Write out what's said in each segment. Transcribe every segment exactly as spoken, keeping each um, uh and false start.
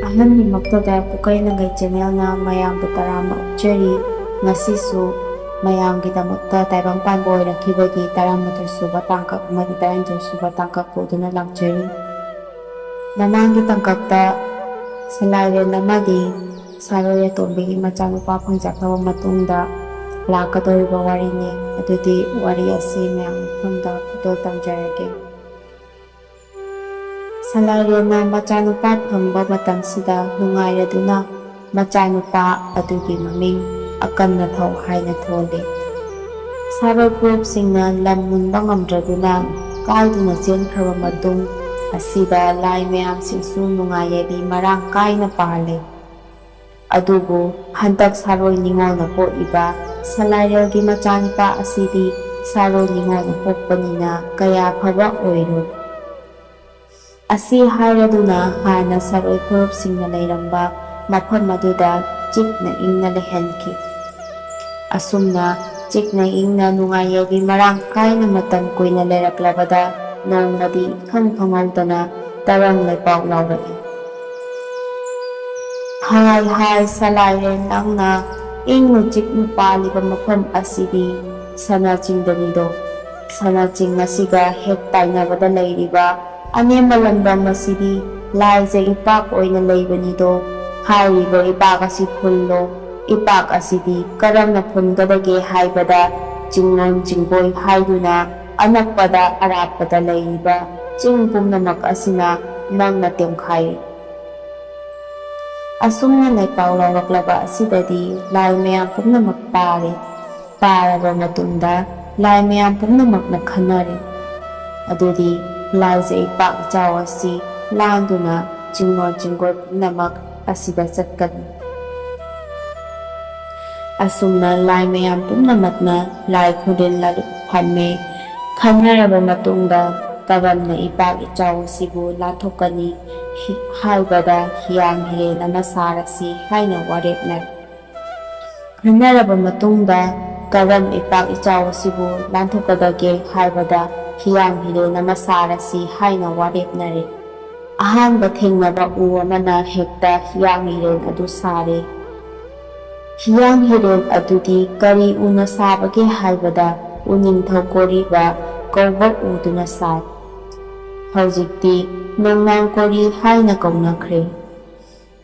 ꯑꯍꯟꯅꯤꯃꯛꯇꯗ ꯄꯨꯀꯩ ꯂꯪꯒꯩ ꯆꯦꯅꯦꯜꯅ ꯃꯌꯥꯝꯕꯨ ꯇꯔꯥꯝꯅ ꯑꯣꯛꯆꯔꯤ꯫ ꯉꯁꯤꯁꯨ ꯃꯌꯥꯝꯒꯤꯗꯃꯛꯇ ꯇꯥꯏꯕꯪ ꯄꯥꯟꯕ ꯑꯣꯏꯔꯛꯈꯤꯕꯒꯤ ꯇꯔꯥꯃꯥꯊꯣꯏ ꯁꯨꯕ ꯇꯥꯡꯀꯛ ꯑꯃꯗꯤ ꯇꯔꯥꯅꯤꯊꯣꯏ ꯁꯨꯕ ꯇꯥꯡꯀꯛ ꯄꯨꯗꯨꯅ ꯂꯥꯛꯆꯔꯤ꯫ ꯃꯃꯥꯡꯒꯤ ꯇꯥꯡꯀꯛꯇ ꯁꯂꯥꯏꯔꯦꯟ ꯑꯃꯗꯤ ꯁꯥꯔꯣꯏ ꯑꯇꯣꯝꯕꯤꯒꯤ ꯃꯆꯥꯅꯨꯄꯥ ꯐꯪꯖꯈ꯭ꯔꯕ ꯃꯇꯨꯡꯗ ꯂꯥꯛꯀꯗꯧꯔꯤꯕ ꯋꯥꯔꯤꯅꯤ꯫ ꯑꯗꯨꯗꯤ ꯋꯥꯔꯤ ꯑꯁꯤ ꯃꯌꯥꯝ ꯃꯐꯝꯗ ꯈꯨꯗꯣꯜ ꯇꯝꯖꯔꯒꯦ꯫ ꯁꯂꯥꯏꯔꯦꯟꯅ ꯃꯆꯥꯅꯨꯄꯥ ꯐꯪꯕ ꯃꯇꯝꯁꯤꯗ ꯅꯨꯡꯉꯥꯏꯔꯗꯨꯅ ꯃꯆꯥꯅꯨꯄꯥ ꯑꯗꯨꯒꯤ ꯃꯃꯤꯡ ꯑꯀꯟ ꯑꯊꯧ ꯍꯥꯏꯅ ꯊꯣꯜꯂꯤ꯫ ꯁꯥꯔꯣꯏ ꯐꯨꯔꯨꯞꯁꯤꯡꯅ ꯂꯝ ꯃꯨꯟꯕ ꯉꯝꯗ꯭ꯔꯗꯨꯅ ꯀꯥꯏꯗꯨꯅ ꯆꯦꯟꯈ꯭ꯔꯕ ꯃꯇꯨꯡ ꯑꯁꯤꯗ ꯂꯥꯏ ꯃꯌꯥꯝꯁꯤꯡꯁꯨ ꯅꯨꯡꯉꯥꯏ ꯌꯥꯏꯕꯤ ꯃꯔꯥꯡ ꯀꯥꯏꯅ ꯄꯥꯜꯂꯤ꯫ ꯑꯗꯨꯕꯨ ꯍꯟꯗꯛ ꯁꯥꯔꯣꯏ ꯅꯤꯉꯣꯜꯅ ꯄꯣꯛꯏꯕ ꯁꯂꯥꯏꯔꯦꯜꯒꯤ ꯃꯆꯥꯅꯨꯄꯥ ꯑꯁꯤꯗꯤ ꯁꯥꯔꯣꯏ ꯅꯤꯉꯣꯜꯅ ꯄꯣꯛꯄꯅꯤꯅ ꯀꯌꯥ ꯐꯕ ꯑꯣꯏꯔꯣꯏ꯫ ꯑꯁꯤ ꯍꯥꯏꯔꯗꯨꯅ ꯍꯥꯟꯅ ꯁꯥꯔꯣꯏ ꯐꯨꯔꯨꯞꯁꯤꯡꯅ ꯂꯩꯔꯝꯕ ꯃꯐꯝ ꯑꯗꯨꯗ ꯆꯤꯛꯅ ꯏꯪꯅ ꯂꯩꯍꯟꯈꯤ꯫ ꯑꯁꯨꯝꯅ ꯆꯤꯛꯅ ꯏꯪꯅ ꯅꯨꯡꯉꯥꯏ ꯌꯥꯏꯕꯤ ꯃꯔꯥꯡ ꯀꯥꯏꯅ ꯃꯇꯝ ꯀꯨꯏꯅ ꯂꯩꯔꯛꯂꯕꯗ ꯅꯣꯡꯃꯗꯤ ꯏꯈꯪ ꯈꯪꯍꯧꯗꯅ ꯇꯔꯪ ꯂꯩꯄꯥꯎ ꯂꯥꯎꯔꯛꯏ꯫ ꯍꯥꯏ ꯍꯥꯏ ꯁꯂꯥꯏꯔꯦꯟ, ꯅꯪꯅ ꯏꯪꯅ ꯆꯤꯛꯅ ꯄꯥꯜꯂꯤꯕ ꯃꯐꯝ ꯑꯁꯤꯗꯤ ꯁꯅꯥ ꯆꯤꯡꯗꯅꯤꯗꯣ꯫ ꯁꯅꯥ ꯆꯤꯡ ꯑꯁꯤꯒ ꯍꯦꯛ ꯇꯥꯏꯅꯕꯗ ꯂꯩꯔꯤꯕ ꯑꯅꯦꯝꯕ ꯂꯝꯗꯝ ꯑꯁꯤꯗꯤ ꯂꯥꯏꯖ ꯏꯄꯥꯛ ꯑꯣꯏꯅ ꯂꯩꯕꯅꯤꯗꯣ꯫ ꯍꯥꯏꯔꯤꯕ ꯏꯄꯥꯛ ꯑꯁꯤ ꯐꯨꯜꯂꯣ꯫ ꯏꯄꯥꯛ ꯑꯁꯤꯗꯤ ꯀꯔꯝꯅ ꯐꯨꯟꯒꯗꯒꯦ ꯍꯥꯏꯕꯗ ꯆꯤꯡꯂꯣꯟ ꯆꯤꯡꯒꯣꯏ ꯍꯥꯏꯗꯨꯅ ꯑꯅꯛꯄꯗ ꯑꯔꯥꯞꯄꯗ ꯂꯩꯔꯤꯕ ꯆꯤꯡ ꯄꯨꯝꯅꯃꯛ ꯑꯁꯤꯅ ꯅꯪꯅ ꯇꯦꯝꯈꯥꯏꯔꯤ꯫ ꯑꯁꯨꯝꯅ ꯂꯩꯄꯥꯎ ꯂꯧꯔꯛꯂꯕ ꯑꯁꯤꯗꯗꯤ ꯂꯥꯏ ꯃꯌꯥꯝ ꯄꯨꯝꯅꯃꯛ ꯇꯥꯔꯦ꯫ ꯇꯥꯔꯕ ꯃꯇꯨꯡꯗ ꯂꯥꯏ ꯃꯌꯥꯝ ꯄꯨꯝꯅꯃꯛꯅ ꯈꯟꯅꯔꯦ, "ꯑꯗꯨꯗꯤ ꯂꯥꯏꯖ ꯏꯄꯥꯛ ꯏꯆꯥꯎ ꯑꯁꯤ ꯂꯥꯟꯗꯨꯅ ꯆꯤꯡꯂꯣꯟ ꯆꯤꯡꯒꯣꯏ ꯄꯨꯝꯅꯃꯛ ꯑꯁꯤꯗ ꯆꯠꯀꯅꯤ"꯫ ꯑꯁꯨꯝꯅ ꯂꯥꯏ ꯃꯌꯥꯝ ꯄꯨꯝꯅꯃꯛꯅ ꯂꯥꯏ ꯈꯨꯗꯦꯜ ꯂꯥꯂꯨꯛ ꯐꯝꯃꯦ꯫ ꯈꯟꯅꯔꯕ ꯃꯇꯨꯡꯗ ꯀꯔꯝꯅ ꯏꯄꯥꯛ ꯏꯆꯥꯎ ꯑꯁꯤꯕꯨ ꯂꯥꯟꯊꯣꯛꯀꯅꯤ ꯍꯤ-, ꯍꯥꯏꯕꯗ ꯍꯤꯌꯥꯡ ꯍꯤꯔꯦꯟ ꯑꯃ ꯁꯥꯔꯁꯤ ꯍꯥꯏꯅ ꯋꯥꯔꯦꯞꯅꯔꯦ꯫ ꯈꯟꯅꯔꯕ ꯃꯇꯨꯡꯗ ꯀꯔꯝ ꯏꯄꯥꯛ ꯏꯆꯥꯎ ꯑꯁꯤꯕꯨ ꯂꯥꯟꯊꯣꯛꯀꯗꯒꯦ ꯍꯥꯏꯕꯗ ꯍꯤꯌꯥꯡ ꯍꯤꯔꯦꯟ ꯑꯃ ꯁꯥꯔꯁꯤ ꯍꯥꯏꯅ ꯋꯥꯔꯦꯞꯅꯔꯦ꯫ ꯑꯍꯥꯟꯕ ꯊꯦꯡꯅꯕ ꯎ ꯑꯃꯅ ꯍꯦꯛꯇ ꯍꯤꯌꯥꯡ ꯍꯤꯔꯦꯟ ꯑꯗꯨ ꯁꯥꯔꯦ꯫ ꯍꯤꯌꯥꯡ ꯍꯤꯔꯦꯟ ꯑꯗꯨꯗꯤ ꯀꯔꯤ ꯎꯅ ꯁꯥꯕꯒꯦ ꯍꯥꯏꯕꯗ, ꯎꯅꯤꯡꯊꯧ ꯀꯣꯔꯤꯕ ꯀꯧꯕ ꯎꯗꯨꯅ ꯁꯥꯏ꯫ ꯍꯧꯖꯤꯛꯇꯤ ꯅꯣꯡꯅꯥꯡ ꯀꯣꯔꯤ ꯍꯥꯏꯅ ꯀꯧꯅꯈ꯭ꯔꯦ꯫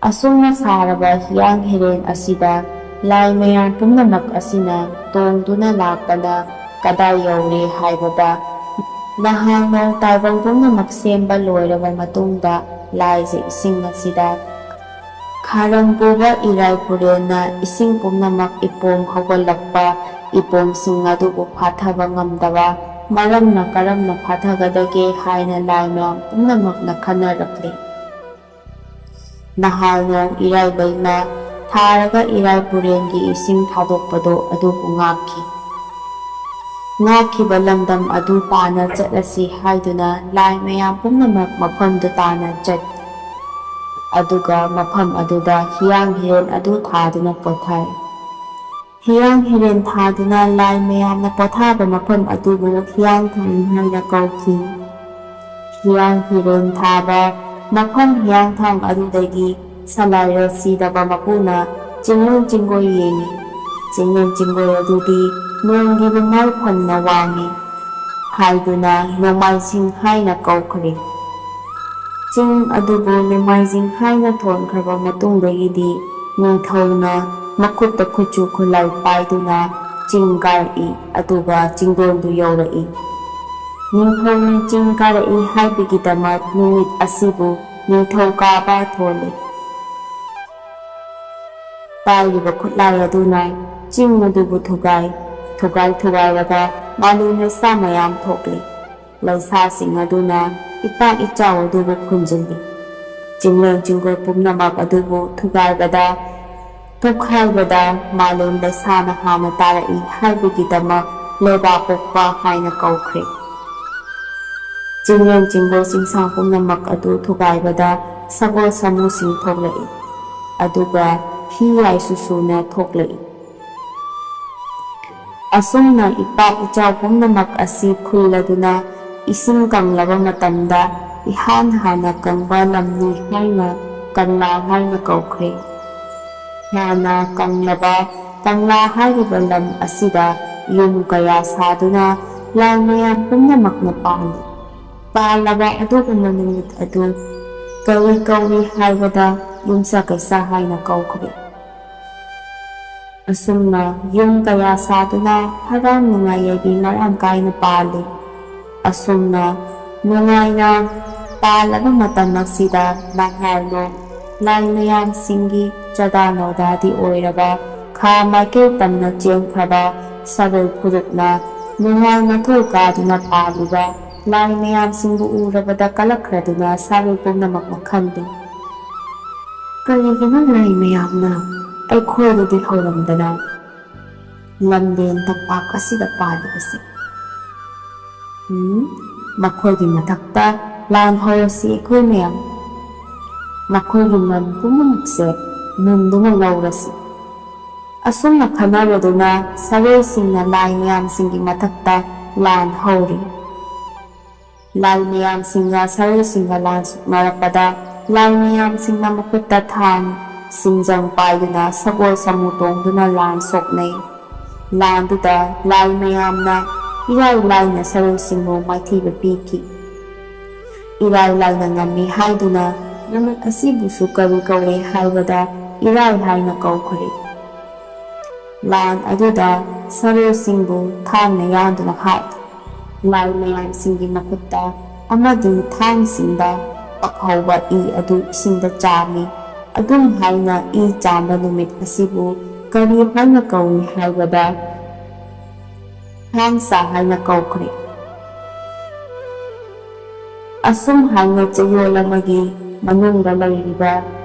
ꯑꯁꯨꯝꯅ ꯁꯥꯔꯕ ꯍꯤꯌꯥꯡ ꯍꯤꯔꯦꯟ ꯑꯁꯤꯗ ꯂꯥꯏ ꯃꯌꯥꯝ ꯄꯨꯝꯅꯃꯛ ꯑꯁꯤꯅ ꯇꯣꯡꯗꯨꯅ ꯂꯥꯛꯄꯅ ꯀꯗꯥꯏ ꯌꯧꯔꯦ ꯍꯥꯏꯕꯗ, ꯅꯍꯥꯟ ꯅꯣꯡ ꯇꯥꯏꯕꯪ ꯄꯨꯝꯅꯃꯛ ꯁꯦꯝꯕ ꯂꯣꯏꯔꯕ ꯃꯇꯨꯡꯗ, ꯂꯥꯏꯁꯦ ꯏꯁꯤꯡ ꯑꯁꯤꯗ ꯈꯥꯔꯝ ꯄꯨꯕ ꯏꯔꯥꯏ ꯄꯨꯔꯦꯟꯅ ꯏꯁꯤꯡ ꯄꯨꯝꯅꯃꯛ ꯏꯄꯣꯝ ꯍꯧꯒꯠꯂꯛꯄ, ꯏꯄꯣꯝꯁꯤꯡ ꯑꯗꯨꯕꯨ ꯐꯥꯊꯕ ꯉꯝꯗꯕ ꯃꯔꯝꯅ ꯀꯔꯝꯅ ꯐꯥꯊꯒꯗꯒꯦ ꯍꯥꯏꯅ ꯂꯥꯏ ꯃꯌꯥꯝ ꯄꯨꯝꯅꯃꯛꯅ ꯈꯟꯅꯔꯛꯂꯤ꯫ ꯅꯍꯥꯜ ꯅꯣꯡ ꯏꯔꯥꯏꯕꯩꯅ ꯊꯥꯔꯒ ꯏꯔꯥꯏ ꯄꯨꯔꯦꯟꯒꯤ ꯏꯁꯤꯡ ꯊꯥꯗꯣꯛꯄꯗꯣ ꯑꯗꯨꯕꯨ ꯉꯥꯛꯈꯤ꯫ ꯉꯥꯛꯈꯤꯕ ꯂꯝꯗꯝ ꯑꯗꯨ ꯇꯥꯅ ꯆꯠꯂꯁꯤ ꯍꯥꯏꯗꯨꯅ ꯂꯥꯏ ꯃꯌꯥꯝ ꯄꯨꯝꯅꯃꯛ ꯃꯐꯝꯗꯨ ꯇꯥꯅ ꯆꯠꯈꯤ꯫ ꯑꯗꯨꯒ ꯃꯐꯝ ꯑꯗꯨꯗ ꯍꯤꯌꯥꯡ ꯍꯤꯔꯦꯟ ꯑꯗꯨ ꯊꯥꯗꯨꯅ ꯄꯣꯊꯥꯏ꯫ ꯍꯤꯌꯥꯡ ꯍꯤꯔꯦꯟ ꯊꯥꯗꯨꯅ ꯂꯥꯏ ꯃꯌꯥꯝꯅ ꯄꯣꯊꯥꯕ ꯃꯐꯝ ꯑꯗꯨꯕꯨ ꯍꯤꯌꯥꯡꯊꯥꯡ ꯍꯥꯏꯅ ꯀꯧꯈꯤ꯫ ꯍꯤꯌꯥꯡ ꯍꯤꯔꯦꯟ ꯊꯥꯕ ꯃꯐꯝ ꯍꯤꯌꯥꯡꯊꯥꯡ ꯑꯗꯨꯗꯒꯤ ꯁꯂꯥꯏꯔ ꯁꯤꯗꯕ ꯃꯄꯨꯅ ꯆꯤꯡꯂꯦꯟ ꯆꯤꯡꯒꯣꯏ ꯌꯦꯡꯉꯤ꯫ ꯆꯤꯡꯂꯦꯟ ꯆꯤꯡꯒꯣꯏ ꯑꯗꯨꯗꯤ ꯅꯣꯡꯒꯤ ꯃꯃꯥꯏ ꯐꯟꯅ ꯋꯥꯡꯉꯤ ꯍꯥꯏꯗꯨꯅ ꯅꯣꯡꯃꯥꯏ ꯆꯤꯡ ꯍꯥꯏꯅ ꯀꯧꯈ꯭ꯔꯦ꯫ ꯆꯤꯡ ꯑꯗꯨꯕꯨ ꯅꯣꯡꯃꯥꯏꯖꯤꯡ ꯍꯥꯏꯅ ꯊꯣꯟꯈ꯭ꯔꯕ ꯃꯇꯨꯡꯗꯒꯤꯗꯤ ꯅꯤꯡꯊꯧꯅ ꯃꯈꯨꯠꯇ ꯈꯨꯠꯁꯨ ꯈꯨꯠꯂꯥꯏ ꯄꯥꯏꯗꯨꯅ ꯆꯤꯡ ꯀꯥꯔꯛꯏ, ꯑꯗꯨꯒ ꯆꯤꯡꯗꯣꯟꯗꯨ ꯌꯧꯔꯛꯏ꯫ ꯅꯤꯡꯊꯧꯅ ꯆꯤꯡ ꯀꯥꯔꯛꯏ ꯍꯥꯏꯕꯒꯤꯗꯃꯛ ꯅꯨꯃꯤꯠ ꯑꯁꯤꯕꯨ ꯅꯤꯡꯊꯧ ꯀꯥꯕ ꯊꯣꯜꯂꯤ꯫ ꯄꯥꯏꯔꯤꯕ ꯈꯨꯠꯂꯥꯏ ꯑꯗꯨꯅ ꯆꯤꯡ ꯑꯗꯨꯕꯨ ꯊꯨꯒꯥꯏ, ꯊꯨꯒꯥꯏ ꯊꯨꯒꯥꯏꯔꯒ ꯃꯥꯂꯦꯝ ꯂꯩꯁꯥ ꯃꯌꯥꯝ ꯊꯣꯛꯂꯤ꯫ ꯂꯩꯁꯥꯁꯤꯡ ꯑꯗꯨꯅ ꯏꯄꯥꯛ ꯏꯆꯥꯎ ꯑꯗꯨꯕꯨ ꯈꯨꯝꯖꯤꯜꯂꯤ꯫ ꯆꯤꯡꯂꯦꯟ ꯆꯤꯡꯒꯣꯏ ꯄꯨꯝꯅꯃꯛ ꯑꯗꯨꯕꯨ ꯊꯨꯒꯥꯏꯕꯗ, ꯇꯣꯛꯈꯥꯏꯕꯗ ꯃꯥꯂꯦꯝ ꯂꯩꯁꯥꯅ ꯍꯥꯟꯅ ꯇꯥꯔꯛꯏ ꯍꯥꯏꯕꯒꯤꯗꯃꯛ ꯂꯩꯕꯥꯛ ꯄꯣꯛꯄ ꯍꯥꯏꯅ ꯀꯧꯈ꯭ꯔꯦ꯫ ꯆꯤꯡꯂꯦꯟ ꯆꯤꯡꯒꯣꯏ ꯆꯤꯡꯁꯥꯡ ꯄꯨꯝꯅꯃꯛ ꯑꯗꯨ ꯊꯨꯒꯥꯏꯕꯗ ꯁꯒꯣꯜ ꯁꯥꯃꯨꯁꯤꯡ ꯊꯣꯛꯂꯛꯏ, ꯑꯗꯨꯒ ꯍꯤ ꯌꯥꯏꯁꯨ ꯁꯨꯅ ꯊꯣꯛꯂꯛꯏ꯫ ꯑꯁꯨꯝꯅ ꯏꯄꯥꯛ ꯏꯆꯥꯎ ꯄꯨꯝꯅꯃꯛ ꯑꯁꯤ ꯐꯨꯜꯂꯗꯨꯅ ꯏꯁꯤꯡ ꯀꯪꯂꯕ ꯃꯇꯝꯗ ꯏꯍꯥꯟ ꯍꯥꯟꯅ ꯀꯪꯕ ꯂꯝꯅꯤ ꯍꯥꯏꯅ ꯀꯪꯂꯥ ꯍꯥꯏꯅ ꯀꯧꯈ꯭ꯔꯦ꯫ ꯍꯥꯟꯅ ꯀꯪꯂꯕ ꯀꯪꯂꯥ ꯍꯥꯏꯔꯤꯕ ꯂꯝ ꯑꯁꯤꯗ ꯌꯨꯝ ꯀꯌꯥ ꯁꯥꯗꯨꯅ ꯂꯥꯏ ꯃꯌꯥꯝ ꯄꯨꯝꯅꯃꯛꯅ ꯄꯥꯜꯂꯤ꯫ ꯄꯥꯜꯂꯕ ꯑꯗꯨꯒꯨꯝꯕ ꯅꯨꯃꯤꯠ ꯑꯗꯨ ꯀꯔꯤ ꯀꯧꯏ ꯍꯥꯏꯕꯗ ꯌꯨꯝꯁꯥ ꯀꯩꯁꯥ ꯍꯥꯏꯅ ꯀꯧꯈ꯭ꯔꯦ꯫ ꯑꯁꯨꯝꯅ ꯌꯨꯝ ꯀꯌꯥ ꯁꯥꯗꯨꯅ ꯍꯔꯥꯎ ꯅꯨꯡꯉꯥꯏ ꯌꯥꯏꯕꯤ ꯃꯔꯥꯡ ꯀꯥꯏꯅ ꯄꯥꯜꯂꯤ꯫ ꯑꯁꯨꯝꯅ ꯅꯨꯡꯉꯥꯏꯅ ꯄꯥꯜꯂꯕ ꯃꯇꯝ ꯑꯁꯤꯗ ꯅꯍꯥꯔꯣꯜ ꯂꯥꯏ ꯃꯌꯥꯝꯁꯤꯡꯒꯤ ꯆꯥꯗꯥ ꯅꯧꯗꯥꯗꯤ ꯑꯣꯏꯔꯕ ꯈꯥ ꯃꯥꯏꯀꯩ ꯇꯝꯅ ꯆꯦꯟꯈ꯭ꯔꯕ ꯁꯥꯔꯣꯏ ꯐꯨꯔꯨꯞꯅ ꯅꯨꯡꯉꯥꯏ ꯃꯊꯣꯏ ꯀꯥꯗꯨꯅ ꯄꯥꯜꯂꯤꯕ ꯂꯥꯏ ꯃꯌꯥꯝꯁꯤꯡꯕꯨ ꯎꯔꯕꯗ ꯀꯂꯛꯈ꯭ꯔꯗꯨꯅ ꯁꯥꯔꯣꯏ ꯄꯨꯝꯅꯃꯛꯅ ꯈꯜꯂꯤ, "ꯀꯔꯤꯒꯤꯅꯣ ꯂꯥꯏ ꯃꯌꯥꯝꯅ ꯑꯩꯈꯣꯏꯗꯗꯤ ꯍꯧꯔꯝꯗꯅ ꯂꯝꯂꯦꯟ ꯇꯝꯄꯥꯛ ꯑꯁꯤꯗ ꯄꯥꯜꯂꯤꯕꯁꯦ? ꯎꯝ, ꯃꯈꯣꯏꯒꯤ ꯃꯊꯛꯇ ꯂꯥꯟ ꯍꯧꯔꯁꯤ ꯑꯩꯈꯣꯏ ꯃꯌꯥꯝ꯫ ꯃꯈꯣꯏꯒꯤ ꯂꯝ ꯄꯨꯝꯅꯃꯛꯁꯦ ꯃꯨꯟꯗꯨꯅ ꯂꯧꯔꯁꯤ꯫" ꯑꯁꯨꯝꯅ ꯈꯟꯅꯔꯗꯨꯅ ꯁꯥꯔꯣꯏꯁꯤꯡꯅ ꯂꯥꯏ ꯃꯌꯥꯝꯁꯤꯡꯒꯤ ꯃꯊꯛꯇ ꯂꯥꯟ ꯍꯧꯔꯤ꯫ ꯂꯥꯏ ꯃꯌꯥꯝꯁꯤꯡꯒ ꯁꯥꯔꯣꯏꯁꯤꯡꯒ ꯂꯥꯟ ꯁꯣꯛꯅꯔꯛꯄꯗ ꯂꯥꯏ ꯃꯌꯥꯝꯁꯤꯡꯅ ꯃꯈꯨꯠꯇ ꯊꯥꯡ, ꯁꯤꯡꯖꯪ ꯄꯥꯏꯗꯨꯅ ꯁꯒꯣꯜ ꯁꯥꯃꯨ ꯇꯣꯡꯗꯨꯅ ꯂꯥꯟ ꯁꯣꯛꯅꯩ꯫ ꯂꯥꯟꯗꯨꯗ ꯂꯥꯏ ꯃꯌꯥꯝꯅ ꯏꯔꯥꯏ ꯂꯥꯏꯅ ꯁꯥꯔꯣꯏꯁꯤꯡꯕꯨ ꯃꯥꯏꯊꯤꯕ ꯄꯤꯈꯤ꯫ ꯏꯔꯥꯏ ꯂꯥꯏꯅ ꯉꯝꯃꯤ ꯍꯥꯏꯗꯨꯅ ꯅꯨꯃꯤꯠ ꯑꯁꯤꯕꯨꯁꯨ ꯀꯔꯤ ꯀꯧꯏ ꯍꯥꯏꯕꯗ ꯏꯔꯥꯏ ꯍꯥꯏꯅ ꯀꯧꯈ꯭ꯔꯦ꯫ ꯂꯥꯟ ꯑꯗꯨꯗ ꯁꯥꯔꯣꯏꯁꯤꯡꯕꯨ ꯊꯥꯡꯅ ꯌꯥꯟꯗꯨꯅ ꯍꯥꯠꯂꯤ꯫ ꯂꯥꯏ ꯃꯌꯥꯝꯁꯤꯡꯒꯤ ꯃꯈꯨꯠꯇ ꯑꯃꯗꯤ ꯊꯥꯡꯁꯤꯡꯗ ꯄꯛꯍꯧꯕ ꯏ ꯑꯗꯨ ꯏꯁꯤꯡꯗ ꯆꯥꯝꯃꯤ꯫ ꯑꯗꯨꯝ ꯍꯥꯏꯅ ꯏ ꯆꯥꯝꯕ ꯅꯨꯃꯤꯠ ꯑꯁꯤꯕꯨ ꯀꯔꯤ ꯍꯥꯏꯅ ꯀꯧꯏ ꯍꯥꯏꯕꯗ ꯊꯥꯡꯁꯥ ꯍꯥꯏꯅ ꯀꯧꯈ꯭ꯔꯦ꯫ ꯑꯁꯨꯝ ꯍꯥꯏꯅ ꯆꯌꯣꯜ ꯑꯃꯒꯤ ꯃꯅꯨꯡꯗ ꯂꯩꯔꯤꯕ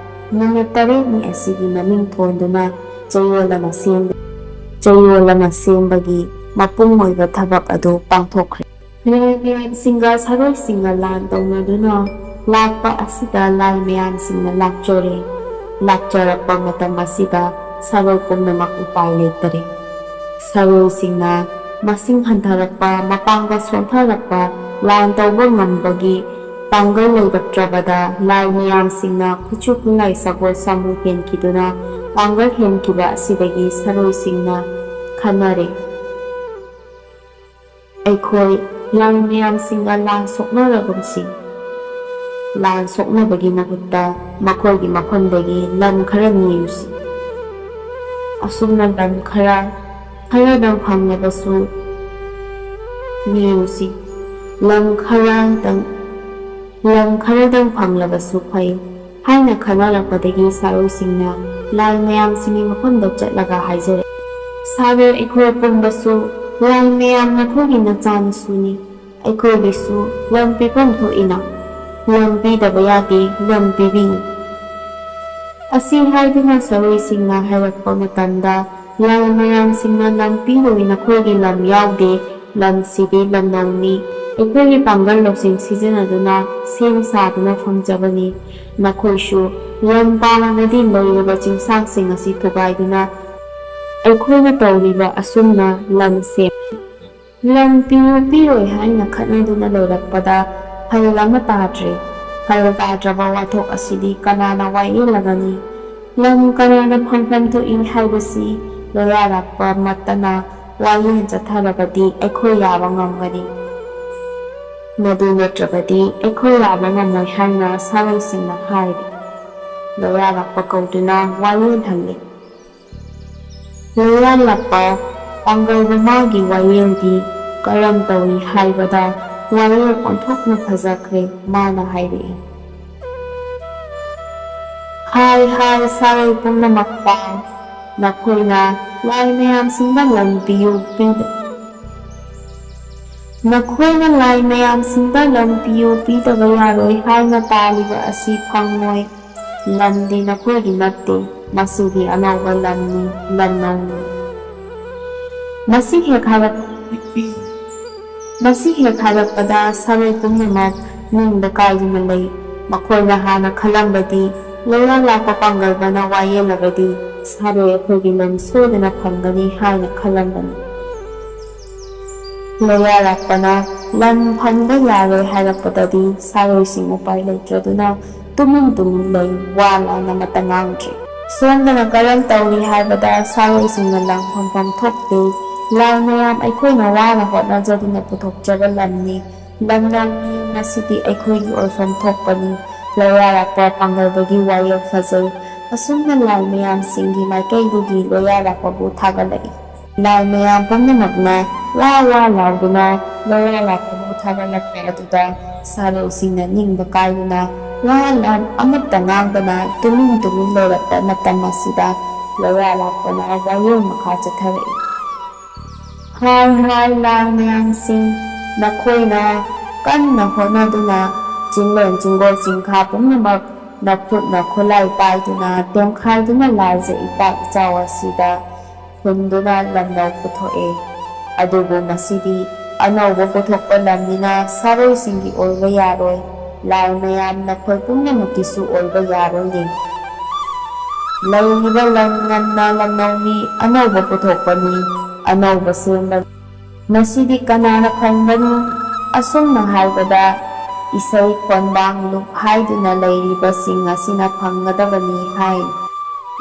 ꯅꯨꯃꯤꯠ ꯇꯔꯦꯠꯅꯤ ꯑꯁꯤꯒꯤ ꯃꯃꯤꯡ ꯊꯣꯟꯗꯨꯅ ꯆꯌꯣꯜ ꯑꯃ ꯁꯦꯝꯕ, ꯆꯌꯣꯜ ꯑꯃ ꯁꯦꯝꯕꯒꯤ ꯃꯄꯨꯡ ꯑꯣꯏꯕ ꯊꯕꯛ ꯑꯗꯨ ꯄꯥꯡꯊꯣꯛꯈ꯭ꯔꯦ꯫ ꯂꯥꯏ ꯃꯌꯥꯝꯁꯤꯡꯒ ꯁꯥꯔꯣꯏꯁꯤꯡꯒ ꯂꯥꯟ ꯇꯧꯅꯗꯨꯅ ꯂꯥꯛꯄ ꯑꯁꯤꯗ ꯂꯥꯏ ꯃꯌꯥꯝꯁꯤꯡꯅ ꯂꯥꯛꯆꯔꯦ꯫ ꯂꯥꯛꯆꯔꯛꯄ ꯃꯇꯝ ꯑꯁꯤꯗ ꯁꯥꯔꯣꯏ ꯄꯨꯝꯅꯃꯛ ꯎꯄꯥꯏ ꯂꯩꯇꯔꯦ꯫ ꯁꯥꯔꯣꯏꯁꯤꯡꯅ ꯃꯁꯤꯡ ꯍꯟꯊꯔꯛꯄ, ꯃꯄꯥꯡꯒꯜ ꯁꯣꯟꯊꯔꯛꯄ, ꯂꯥꯟ ꯇꯧꯕ ꯉꯝꯕꯒꯤ ꯄꯥꯡꯒꯜ ꯂꯩꯔꯛꯇ꯭ꯔꯕꯗ ꯂꯥꯜ ꯃꯌꯥꯝꯁꯤꯡꯅ ꯈꯨꯠꯁꯨ ꯈꯨꯠꯂꯥꯏ ꯁꯒꯣꯜ ꯁꯥꯃꯨ ꯍꯦꯟꯈꯤꯗꯨꯅ ꯄꯥꯡꯒꯜ ꯍꯦꯟꯈꯤꯕ ꯑꯁꯤꯗꯒꯤ ꯁꯥꯔꯣꯏꯁꯤꯡꯅ ꯈꯟꯅꯔꯦ, "ꯑꯩꯈꯣꯏ ꯂꯥꯜ ꯃꯌꯥꯝꯁꯤꯡꯒ ꯂꯥꯟ ꯁꯣꯛꯅꯔꯒꯨꯝꯁꯤ꯫ ꯂꯥꯟ ꯁꯣꯛꯅꯕꯒꯤ ꯃꯍꯨꯠꯇ ꯃꯈꯣꯏꯒꯤ ꯃꯐꯝꯗꯒꯤ ꯂꯝ ꯈꯔ ꯅꯤꯔꯨꯁꯤ꯫ ꯑꯁꯨꯝꯅ ꯂꯝ ꯈꯔ, ꯈꯔꯗꯪ ꯐꯪꯂꯕꯁꯨ ꯅꯤꯔꯨꯁꯤ꯫ ꯂꯝ ꯈꯔꯗꯪ, ꯂꯝ ꯈꯔꯗꯪ ꯐꯪꯂꯕꯁꯨ ꯐꯩ" ꯍꯥꯏꯅ ꯈꯟꯅꯔꯛꯄꯗꯒꯤ ꯁꯥꯔꯣꯏꯁꯤꯡꯅ ꯂꯥꯜ ꯃꯌꯥꯝꯁꯤꯡꯒꯤ ꯃꯐꯝꯗ ꯆꯠꯂꯒ ꯍꯥꯏꯖꯔꯛꯏ, "ꯁꯥꯔꯣꯏ ꯑꯩꯈꯣꯏ ꯄꯨꯝꯕꯁꯨ ꯂꯥꯜ ꯃꯌꯥꯝ ꯅꯈꯣꯏꯒꯤ ꯅꯆꯥꯅꯁꯨꯅꯤ꯫ ꯑꯩꯈꯣꯏꯒꯤꯁꯨ ꯂꯝ ꯄꯤꯐꯝ ꯊꯣꯛꯏꯅ꯫ ꯂꯝ ꯄꯤꯗꯕ ꯌꯥꯗꯦ, ꯂꯝ ꯄꯤꯕꯤꯌꯨ"꯫ ꯑꯁꯤ ꯍꯥꯏꯗꯨꯅ ꯁꯥꯔꯣꯏꯁꯤꯡꯅ ꯍꯥꯏꯔꯛꯄ ꯃꯇꯝꯗ, ꯂꯥꯜ ꯃꯌꯥꯝꯁꯤꯡꯅ, "ꯂꯝ ꯄꯤꯔꯣꯏ, ꯅꯈꯣꯏꯒꯤ ꯂꯝ ꯌꯥꯎꯗꯦ, ꯂꯝꯁꯤꯗꯤ ꯂꯝꯂꯧꯅꯤ꯫ ꯑꯩꯈꯣꯏꯒꯤ ꯄꯥꯡꯒꯜ ꯂꯧꯁꯤꯡ ꯁꯤꯖꯤꯟꯅꯗꯨꯅ ꯁꯦꯝ ꯁꯥꯗꯨꯅ ꯐꯪꯖꯕꯅꯤ꯫ ꯅꯈꯣꯏꯁꯨ ꯂꯝ ꯄꯥꯝꯂꯕꯗꯤ ꯂꯩꯔꯤꯕ ꯆꯤꯡꯁꯥꯡꯁꯤꯡ ꯑꯁꯤ ꯊꯨꯒꯥꯏꯗꯨꯅ ꯑꯩꯈꯣꯏꯅ ꯇꯧꯔꯤꯕ ꯑꯁꯨꯝꯅ ꯂꯝ ꯁꯦꯝ" ꯂꯝ ꯄꯤꯌꯨ ꯄꯤꯔꯣꯏ ꯍꯥꯏꯅ ꯈꯠꯅꯗꯨꯅ ꯂꯩꯔꯛꯄꯗ ꯐꯜ ꯑꯃ ꯇꯥꯗ꯭ꯔꯦ꯫ ꯐꯜ ꯇꯥꯗ꯭ꯔꯕ ꯋꯥꯊꯣꯛ ꯑꯁꯤꯗꯤ ꯀꯅꯥꯅ ꯋꯥꯌꯦꯜꯂꯒꯅꯤ? ꯂꯝ ꯀꯅꯥꯅ ꯐꯪꯐꯝ ꯊꯣꯛꯏ ꯍꯥꯏꯕꯁꯤ ꯂꯣꯌꯥꯔꯥꯛꯄ ꯃꯠꯇꯅ ꯋꯥꯌꯦꯜ ꯆꯠꯊꯔꯕꯗꯤ ꯑꯩꯈꯣꯏ ꯌꯥꯕ ꯉꯝꯒꯅꯤ꯫ ꯃꯗꯨ ꯅꯠꯇ꯭ꯔꯕꯗꯤ ꯑꯩꯈꯣꯏ ꯌꯥꯕ ꯉꯝꯃꯣꯏ ꯍꯥꯏꯅ ꯁꯥꯔꯣꯏꯁꯤꯡꯅ ꯍꯥꯏꯔꯤ꯫ ꯂꯣꯌꯥꯔꯥꯛꯄ ꯀꯧꯗꯨꯅ ꯋꯥꯌꯦꯜ ꯍꯜꯂꯤ꯫ ꯂꯣꯌꯥꯔꯥꯛꯄ ꯄꯥꯡꯒꯜꯕ ꯃꯥꯒꯤ ꯋꯥꯌꯦꯜꯗꯤ ꯀꯔꯝ ꯇꯧꯏ ꯍꯥꯏꯕꯗ ꯋꯥꯌꯦꯜ ꯑꯣꯟꯊꯣꯛꯅ ꯐꯖꯈ꯭ꯔꯦ꯫ ꯃꯥꯅ ꯍꯥꯏꯔꯛꯏ, "ꯍꯥꯏ ꯍꯥꯏ ꯁꯥꯔꯣꯏ ꯄꯨꯝꯅꯃꯛꯇ, ꯅꯈꯣꯏꯅ ꯂꯥꯜ ꯃꯌꯥꯝꯁꯤꯡꯗ ꯂꯝ ꯄꯤꯌꯨ ꯄꯤꯗ-, ꯅꯈꯣꯏꯅ ꯂꯥꯜ ꯃꯌꯥꯝꯁꯤꯡꯗ ꯂꯝ ꯄꯤꯌꯨ ꯄꯤꯗꯕ ꯌꯥꯔꯣꯏ ꯍꯥꯏꯅ ꯇꯥꯜꯂꯤꯕ ꯑꯁꯤ ꯐꯪꯉꯣꯏ꯫ ꯂꯝꯗꯤ ꯅꯈꯣꯏꯒꯤ ꯅꯠꯇꯦ, ꯃꯁꯤꯗꯤ ꯑꯅꯧꯕ ꯂꯝꯅꯤ, ꯂꯝꯅꯧꯅꯤ"꯫ ꯃꯁꯤ ꯍꯦꯛ ꯍꯥꯏꯔꯛ-, ꯃꯁꯤ ꯍꯦꯛ ꯍꯥꯏꯔꯛꯄꯗ ꯁꯥꯔꯣꯏ ꯄꯨꯝꯅꯃꯛ ꯅꯤꯡꯕ ꯀꯥꯏꯗꯨꯅ ꯂꯩ꯫ ꯃꯈꯣꯏꯅ ꯍꯥꯟꯅ ꯈꯜꯂꯝꯕꯗꯤ ꯂꯣꯌꯥꯔꯥꯛꯄ ꯄꯥꯡꯒꯜꯕꯅ ꯋꯥꯌꯦꯜꯂꯕꯗꯤ ꯁꯥꯔꯣꯏ ꯑꯩꯈꯣꯏꯒꯤ ꯂꯝ ꯁꯣꯏꯗꯅ ꯐꯪꯒꯅꯤ ꯍꯥꯏꯅ ꯈꯜꯂꯝꯕꯅꯤ꯫ ꯂꯣꯌꯥꯔꯥꯛꯄꯅ ꯂꯝ ꯐꯪꯕ ꯌꯥꯔꯣꯏ ꯍꯥꯏꯔꯛꯄꯗꯗꯤ ꯁꯥꯔꯣꯏꯁꯤꯡ ꯎꯄꯥꯏ ꯂꯩꯇ꯭ꯔꯗꯨꯅ ꯇꯨꯃꯤꯟ ꯇꯨꯃꯤꯟ ꯂꯩ, ꯋꯥ ꯂꯥꯎꯅ ꯑꯃꯠꯇ ꯉꯥꯡꯗ꯭ꯔꯦ꯫ ꯁꯣꯝꯗꯅ ꯀꯔꯝ ꯇꯧꯔꯤ ꯍꯥꯏꯕꯗ ꯁꯥꯔꯣꯏꯁꯤꯡꯅ ꯂꯝ ꯐꯪꯐꯝ ꯊꯣꯛꯇꯦ꯫ ꯂꯥꯏ ꯃꯌꯥꯝ, ꯑꯩꯈꯣꯏꯅ ꯋꯥꯅ ꯍꯣꯠꯅꯖꯗꯨꯅ ꯄꯨꯊꯣꯛꯆꯕ ꯂꯝꯅꯤ꯫ ꯂꯝ ꯂꯝꯅꯤ, ꯃꯁꯤꯗꯤ ꯑꯩꯈꯣꯏꯒꯤ ꯑꯣꯏꯐꯝ ꯊꯣꯛꯄꯅꯤ꯫ ꯂꯣꯌꯥꯔꯥꯛꯄ ꯄꯥꯡꯒꯜꯕꯒꯤ ꯋꯥꯌꯦꯜ ꯐꯖꯩ꯫ ꯑꯁꯨꯝꯅ ꯂꯥꯏ ꯃꯌꯥꯝꯁꯤꯡꯒꯤ ꯃꯥꯏꯀꯩꯗꯒꯤ ꯂꯣꯌꯥꯔꯥꯛꯄꯕꯨ ꯊꯥꯒꯠꯂꯛꯏ꯫ ꯂꯥꯏ ꯃꯌꯥꯝ ꯄꯨꯝꯅꯃꯛꯅ ꯋꯥ ꯋꯥ ꯂꯥꯎꯗꯨꯅ ꯂꯣꯌꯥꯔꯥꯛꯄꯕꯨ ꯊꯥꯒꯠꯂꯛꯄ ꯑꯗꯨꯗ ꯁꯥꯔꯣꯏꯁꯤꯡꯅ ꯅꯤꯡꯕ ꯀꯥꯏꯗꯨꯅ ꯋꯥ ꯂꯥꯎ ꯑꯃꯠꯇ ꯉꯥꯡꯗꯅ ꯇꯨꯃꯤꯟ ꯇꯨꯃꯤꯟ ꯂꯩꯔꯛꯄ ꯃꯇꯝ ꯑꯁꯤꯗ ꯂꯣꯌꯥꯔꯥꯛꯄꯅ ꯋꯥꯌꯦꯜ ꯃꯈꯥ ꯆꯠꯊꯔꯛꯏ꯫ ꯍꯥꯏ ꯍꯥꯏ ꯂꯥꯏ ꯃꯌꯥꯝꯁꯤꯡ, ꯅꯈꯣꯏꯅ ꯀꯟꯅ ꯍꯣꯠꯅꯗꯨꯅ ꯆꯤꯡꯂꯦꯟ ꯆꯤꯡꯒꯣꯜ ꯆꯤꯡꯈꯥ ꯄꯨꯝꯅꯃꯛ ꯅꯈꯨꯠꯅ ꯈꯨꯠꯂꯥꯏ ꯄꯥꯏꯗꯨꯅ ꯇꯦꯝꯈꯥꯏꯗꯨꯅ ꯂꯥꯏꯖ ꯏꯄꯥꯛ ꯏꯆꯥꯎ ꯑꯁꯤꯗ ꯍꯨꯟꯗꯨꯅ ꯂꯝꯂꯧ ꯄꯨꯊꯣꯛꯑꯦ꯫ ꯑꯗꯨꯕꯨ ꯉꯁꯤꯗꯤ ꯑꯅꯧꯕ ꯄꯨꯊꯣꯛꯄ ꯂꯝꯅꯤꯅ ꯁꯥꯔꯣꯏꯁꯤꯡꯒꯤ ꯑꯣꯏꯕ ꯌꯥꯔꯣꯏ, ꯂꯥꯏ ꯃꯌꯥꯝ ꯅꯈꯣꯏ ꯄꯨꯝꯅꯃꯛꯀꯤꯁꯨ ꯑꯣꯏꯕ ꯌꯥꯔꯣꯏꯅꯦ꯫ ꯂꯩꯔꯤꯕ ꯂꯝ ꯉꯝꯅ ꯂꯝꯅꯧꯃꯤ ꯑꯅꯧꯕ ꯄꯨꯊꯣꯛꯄꯅꯤ, ꯑꯅꯧꯕ ꯁꯦꯝꯕꯅꯤ꯫ ꯃꯁꯤꯗꯤ ꯀꯅꯥꯅ ꯐꯪꯒꯅꯤ? ꯑꯁꯨꯝꯅ ꯍꯥꯏꯕꯗ ꯏꯁꯩ ꯈꯣꯟꯕꯥꯡ ꯂꯨꯞ ꯍꯥꯏꯗꯨꯅ ꯂꯩꯔꯤꯕꯁꯤꯡ ꯑꯁꯤꯅ ꯐꯪꯒꯗꯕꯅꯤ ꯍꯥꯏ꯫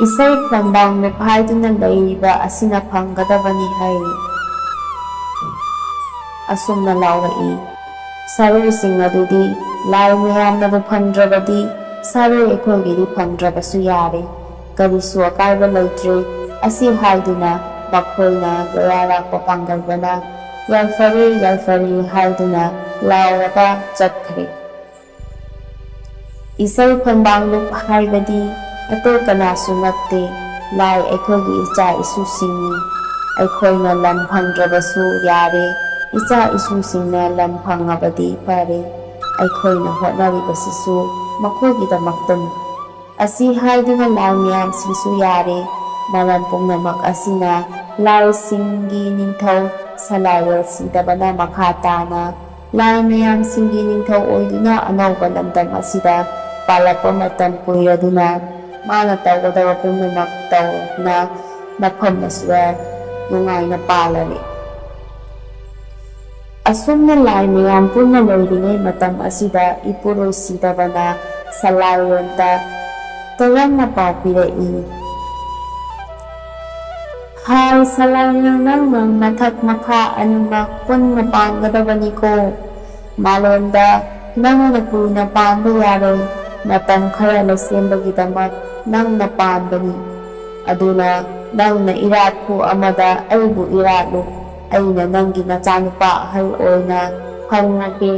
ꯏꯁꯩ ꯈꯣꯟꯕꯥꯡ ꯂꯨꯞ ꯍꯥꯏꯗꯨꯅ ꯂꯩꯔꯤꯕ ꯑꯁꯤꯅ ꯐꯪꯒꯗꯕꯅꯤ ꯍꯥꯏ꯫ ꯑꯁꯨꯝꯅ ꯂꯥꯎꯔꯛꯏ꯫ ꯁꯥꯔꯣꯏꯁꯤꯡ ꯑꯗꯨꯗꯤ ꯂꯥꯏ ꯃꯌꯥꯝꯅꯕꯨ ꯐꯪꯗ꯭ꯔꯕꯗꯤ ꯁꯥꯔꯣꯏ ꯑꯩꯈꯣꯏꯒꯤꯗꯤ ꯐꯪꯗ꯭ꯔꯕꯁꯨ ꯌꯥꯔꯦ, ꯀꯔꯤꯁꯨ ꯑꯀꯥꯏꯕ ꯂꯩꯇ꯭ꯔꯦ꯫ ꯑꯁꯤ ꯍꯥꯏꯗꯨꯅ ꯃꯈꯣꯏꯅ ꯂꯣꯌꯥꯔꯥꯛꯄ ꯄꯥꯡꯒꯜꯕꯅ "ꯌꯥꯏꯐꯔꯦ, ꯌꯥꯏꯐꯔꯦ" ꯍꯥꯏꯗꯨꯅ ꯂꯥꯎꯔꯒ ꯆꯠꯈ꯭ꯔꯦ꯫ ꯏꯁꯩ ꯈꯣꯟꯕꯥꯡ ꯂꯨꯞ ꯍꯥꯏꯕꯗꯤ ꯑꯇꯩ ꯀꯅꯥꯁꯨ ꯅꯠꯇꯦ, ꯂꯥꯏ ꯑꯩꯈꯣꯏꯒꯤ ꯏꯆꯥ ꯏꯁꯨꯁꯤꯡꯅꯤ꯫ ꯑꯩꯈꯣꯏꯅ ꯂꯝ ꯐꯪꯗ꯭ꯔꯕꯁꯨ ꯌꯥꯔꯦ, ꯏꯆꯥ ꯏꯁꯨꯁꯤꯡꯅ ꯂꯝ ꯐꯪꯉꯕꯗꯤ ꯐꯔꯦ꯫ ꯑꯩꯈꯣꯏꯅ ꯍꯣꯠꯅꯔꯤꯕꯁꯤꯁꯨ ꯃꯈꯣꯏꯒꯤꯗꯃꯛꯇꯅꯤ꯫ ꯑꯁꯤ ꯍꯥꯏꯗꯨꯅ ꯂꯥꯏ ꯃꯌꯥꯝꯁꯤꯡꯁꯨ ꯌꯥꯔꯦ꯫ ꯃꯔꯝ ꯄꯨꯝꯅꯃꯛ ꯑꯁꯤꯅ ꯂꯥꯏꯁꯤꯡꯒꯤ ꯅꯤꯡꯊꯧ ꯁꯂꯥꯏꯔꯦꯜ ꯁꯤꯗꯕꯅ ꯃꯈꯥ ꯇꯥꯅ ꯂꯥꯏ ꯃꯌꯥꯝꯁꯤꯡꯒꯤ ꯅꯤꯡꯊꯧ ꯑꯣꯏꯗꯨꯅ ꯑꯅꯧꯕ ꯂꯝꯗꯝ ꯑꯁꯤꯗ ꯄꯥꯜꯂꯛꯄ ꯃꯇꯝ ꯀꯨꯏꯔꯗꯨꯅ ꯃꯥꯅ ꯇꯧꯒꯗꯕ ꯄꯨꯝꯅꯃꯛ ꯇꯧꯅ ꯃꯐꯝ ꯑꯁꯤꯗ ꯅꯨꯡꯉꯥꯏꯅ ꯄꯥꯜꯂꯔꯦ꯫ ꯑꯁꯨꯝꯅ ꯂꯥꯏ ꯃꯌꯥꯝ ꯄꯨꯟꯅ ꯂꯩꯔꯤꯉꯩ ꯃꯇꯝ ꯑꯁꯤꯗ ꯏꯄꯨꯔꯣꯏ ꯁꯤꯗꯕꯅ ꯁꯂꯥꯏꯔꯦꯟꯗ ꯇꯔꯪꯅ ꯄꯥꯎ ꯄꯤꯔꯛꯏ꯫ ꯍꯥꯏ ꯁꯂꯥꯏꯔꯦꯟ, ꯅꯪꯅ ꯃꯊꯛ ꯃꯈꯥ ꯑꯅꯤꯃꯛ ꯄꯨꯟꯅ ꯄꯥꯟꯒꯗꯕꯅꯤꯀꯣ꯫ ꯃꯥꯂꯦꯝꯗ ꯅꯪꯅ ꯀꯨꯏꯅ ꯄꯥꯟꯕ ꯌꯥꯔꯣꯏ꯫ ꯃꯇꯝ ꯈꯔ ꯂꯩꯁꯦꯝꯕꯒꯤꯗꯃꯛ ꯅꯪꯅ ꯄꯥꯟꯕꯅꯤ꯫ ꯑꯗꯨꯅ ꯅꯪꯅ ꯏꯔꯥꯠꯄꯨ ꯑꯃꯗ ꯑꯩꯕꯨ ꯏꯔꯥꯠꯂꯨ꯫ ꯑꯩꯅ ꯅꯪꯒꯤ ꯅꯆꯥꯅꯨꯄꯥ ꯑꯍꯜ ꯑꯣꯏꯅ ꯍꯧꯔꯒꯦ꯫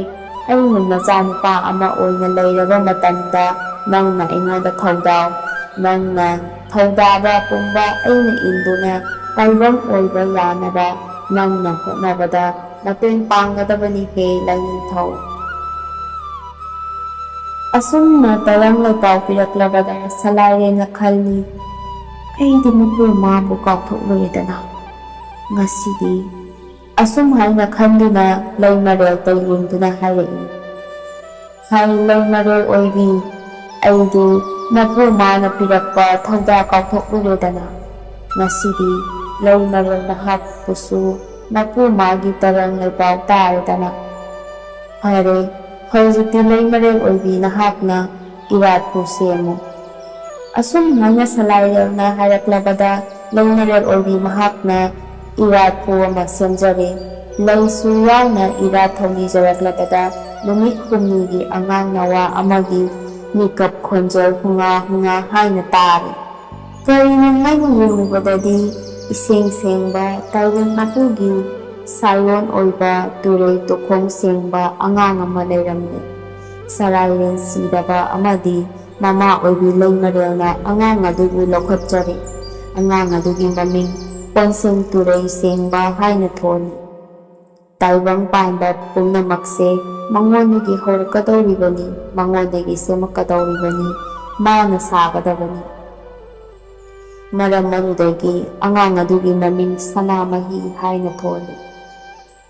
ꯑꯩꯅ ꯅꯆꯥꯅꯨꯄꯥ ꯑꯃ ꯑꯣꯏꯅ ꯂꯩꯔꯕ ꯃꯇꯝꯗ ꯅꯪꯅ ꯑꯩꯉꯣꯟꯗ ꯊꯧꯗꯥꯎ꯫ ꯅꯪꯅ ꯊꯧꯗꯥꯕ ꯄꯨꯝꯕ ꯑꯩꯅ ꯏꯟꯗꯨꯅ ꯇꯥꯏꯕꯪ ꯑꯣꯏꯕ ꯌꯥꯅꯕ ꯅꯪꯅ ꯍꯣꯠꯅꯕꯗ ꯃꯇꯦꯡ ꯄꯥꯡꯒꯗꯕꯅꯤ ꯍꯦ ꯂꯥꯏꯅꯤꯡꯊꯧ꯫ ꯑꯁꯨꯝꯅ ꯇꯔꯪ ꯂꯩꯄꯥꯎ ꯄꯤꯔꯛꯂꯕꯗ ꯁꯂꯥꯏꯔꯦꯟꯅ ꯈꯜꯂꯤ, ꯑꯩꯗꯤ ꯃꯄꯨ ꯃꯥꯕꯨ ꯀꯥꯎꯊꯣꯛꯂꯨꯔꯦꯗꯅ꯫ ꯉꯁꯤꯗꯤ ꯑꯁꯨꯝ ꯍꯥꯏꯅ ꯈꯟꯗꯨꯅ ꯂꯩꯃꯔꯦꯜꯗ ꯌꯦꯡꯗꯨꯅ ꯍꯥꯏꯔꯛꯏ, ꯍꯥꯏ ꯂꯩꯃꯔꯦꯜ ꯑꯣꯏꯕꯤ, ꯑꯩꯗꯤ ꯃꯄꯨ ꯃꯥꯅ ꯄꯤꯔꯛꯄ ꯊꯧꯗꯥ ꯀꯥꯎꯊꯣꯛꯂꯨꯔꯦꯗꯅ꯫ ꯉꯁꯤꯗꯤ ꯂꯩꯃꯔꯦꯜ ꯅꯍꯥꯛꯄꯨꯁꯨ ꯃꯄꯨ ꯃꯥꯒꯤ ꯇꯔꯪ ꯂꯩꯄꯥꯎ ꯇꯥꯔꯦꯗꯅ꯫ ꯐꯔꯦ, ꯍꯧꯖꯤꯛꯇꯤ ꯂꯩꯃꯔꯦꯜ ꯑꯣꯏꯕꯤ ꯅꯍꯥꯛꯅ ꯏꯔꯥꯠꯄꯨ ꯁꯦꯝꯃꯨ꯫ ꯑꯁꯨꯝ ꯍꯥꯏꯅ ꯁꯂꯥꯏꯔꯦꯜꯅ ꯍꯥꯏꯔꯛꯂꯕꯗ ꯂꯩꯃꯔꯦꯜ ꯑꯣꯏꯕꯤ ꯃꯍꯥꯛꯅ ꯏꯔꯥꯠꯄꯨ ꯑꯃ ꯁꯦꯝꯖꯔꯦ꯫ ꯂꯩꯁꯨ ꯌꯥꯎꯅ ꯏꯔꯥꯠ ꯊꯧꯅꯤꯖꯔꯛꯂꯕꯗ ꯅꯨꯃꯤꯠ ꯍꯨꯝꯅꯤꯒꯤ ꯑꯉꯥꯡ ꯅꯋꯥ ꯑꯃꯒꯤ ꯃꯤꯀꯞ ꯈꯣꯟꯖꯦꯜ ꯍꯨꯉꯥ ꯍꯨꯉꯥ ꯍꯥꯏꯅ ꯇꯥꯔꯦ꯫ ꯀꯔꯤꯅꯣ ꯍꯥꯏꯅ ꯌꯦꯡꯂꯨꯕꯗꯗꯤ ꯏꯁꯦꯡ ꯁꯦꯡꯕ ꯇꯥꯏꯕꯪ ꯃꯄꯨꯒꯤ ꯁꯥꯏꯑꯣꯟ ꯑꯣꯏꯕ ꯇꯨꯔꯦꯜ ꯇꯨꯈꯣꯡ ꯁꯦꯡꯕ ꯑꯉꯥꯡ ꯑꯃ ꯂꯩꯔꯝꯂꯦ꯫ ꯁꯂꯥꯏꯔꯦꯟ ꯁꯤꯗꯕ ꯑꯃꯗꯤ ꯃꯃꯥ ꯑꯣꯏꯕꯤ ꯂꯩꯃꯔꯦꯜꯅ ꯑꯉꯥꯡ ꯑꯗꯨꯕꯨ ꯂꯧꯈꯠꯆꯔꯦ꯫ ꯑꯉꯥꯡ ꯑꯗꯨꯒꯤ ꯃꯃꯤꯡ ꯀꯣꯟꯁꯦꯡ ꯇꯨꯔꯩ ꯁꯦꯡꯕ ꯍꯥꯏꯅ ꯊꯣꯜꯂꯤ꯫ ꯇꯥꯏꯕꯪ ꯄꯥꯟꯕ ꯄꯨꯝꯅꯃꯛꯁꯦ ꯃꯉꯣꯟꯗꯒꯤ ꯍꯧꯔꯛꯀꯗꯧꯔꯤꯕꯅꯤ, ꯃꯉꯣꯟꯗꯒꯤ ꯁꯦꯝꯃꯛꯀꯗꯧꯔꯤꯕꯅꯤ, ꯃꯥꯅ ꯁꯥꯒꯗꯕꯅꯤ꯫ ꯃꯔꯝ ꯑꯗꯨꯗꯒꯤ ꯑꯉꯥꯡ ꯑꯗꯨꯒꯤ ꯃꯃꯤꯡ ꯁꯅꯥꯃꯍꯤ ꯍꯥꯏꯅ ꯊꯣꯜꯂꯤ꯫